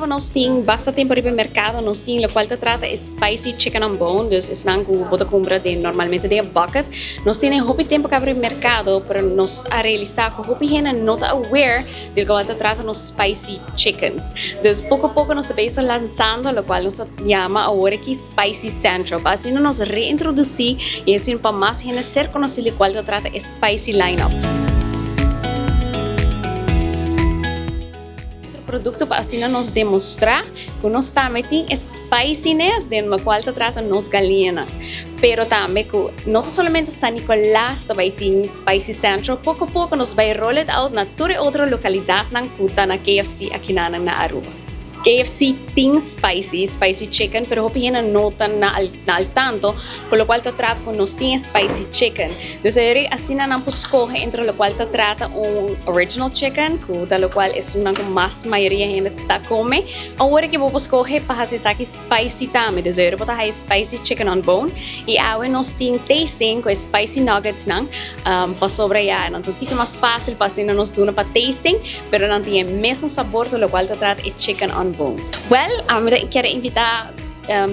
nos tin basta tempo riba e mercado, nos tin locual ta trata e spicy chicken on bone, dus esnan cu bo ta cumpra den normalmente den e bucket. Nos tin e hopi tempo caba riba e mercado, pero nos a realisa cu hopi hende no ta aware di locual ta trata nos spicy chickens. Dus poco poco nos ta bezig lanzando locual nos ta yama awor aki Spicy Central, pa asina nos reintroduci y asina pa mas hende ser conoci locual ta trata e spicy line-up. Otro producto pa asina nos demostra cu nos tambe tin e spiciness den locual ta trata nos galiñanan. Pero tambe cu no ta solamente San Nicolas ta bay tin Spicy Central, poco poco nos bay roll it out na tur e otro localidadnan cu ta na KFC akinanan na Aruba. KFC tin spicy, spicy chicken, pero hopi hende no ta na al na al tanto, cu locual ta trata cu nos tin e spicy chicken. Dus ayori asina nan por scoge entre locual ta trata un original chicken, cu ta locual esunnan cu mas mayoria hende ta come. Awor ki bo por scoge pa haci esaki spicy tambe. Dus ayori bo ta haya spicy chicken on bone. Y awe nos tin tasting cu e spicy nuggets nan, pasobra ya nan ta un tiki mas facil pa asina nos duna pa tasting. Pero nan tin e mesun sabor tur locual ta trata e chicken on bone. Well, ami ta kier invita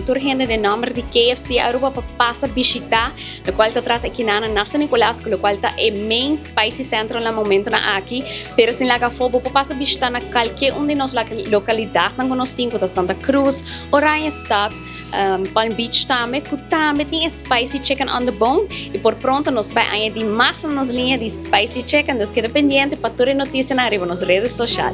tur hende den nomber di KFC Aruba pa pasa bishita locual ta trata ekinana na San Nicolas cu locual ta e main spicy central na momentonan aki. Pero sin laga afo bo por pasa bishita na cualkier un di nos localidadnan cu nos tin cu ta Santa Cruz, Oranjestad, Palm Beach tambe cu tambe tin e spicy chicken on the bone y por pronto nos ta bay añadi mas na nos liña di spicy chicken, dus keda pendiente pa tur e noticianan riba nos redes social.